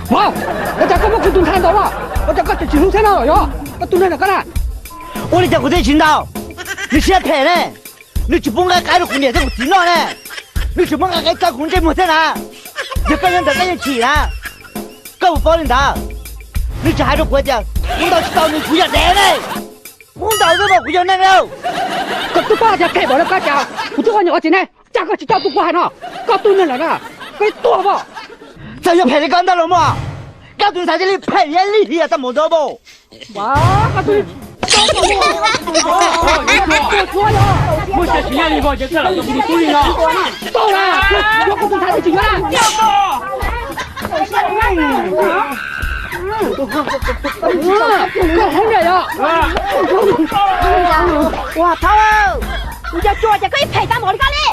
Ua cas koj muab kuv tus ntxhais ntaus los, ua cas koj tseem tsis hlub thiab no yog? Koj tus neeg ntawm koj na. Ua li cas kuv thiaj tsis ntaus? Nws siab phem ne, nws tsis pub nqa qaib rau kuv niam thiab kuv txiv noj ne, nws tsis pub nqa qaib txawb kuv ntsej muag thiab na. Yog koj nyob ntawd koj yeej chim na, koj puas paub li ntawd? Nws tseem hais rau kuv tias kuv ntaus tsis tau nws kuv yog dev ne. Kuv ntaus xwb mas kuv yog neeg lauj. Koj twb paub tias phem npaum li koj cas kuv twb ua niam ua txiv ne, cas koj tsis coj tuaj kuv hais no? Koj tus neeg lawm na, koj ib tuag mas. Txawm yog phem li koj ntag los mas, koj tus ntxhais thiaj li phem thiab lim hiam tau npaum ntawd mas. Muaj siab tsis nyob li vog ces koj lam tau kuv tus tub li no. Tau na, yuav kuv tus ntxhais twb tsis yuav na. Koj hlob nyiam yog. Ua thov, kuv cov cua ces koj ib phem tau npaum li koj li.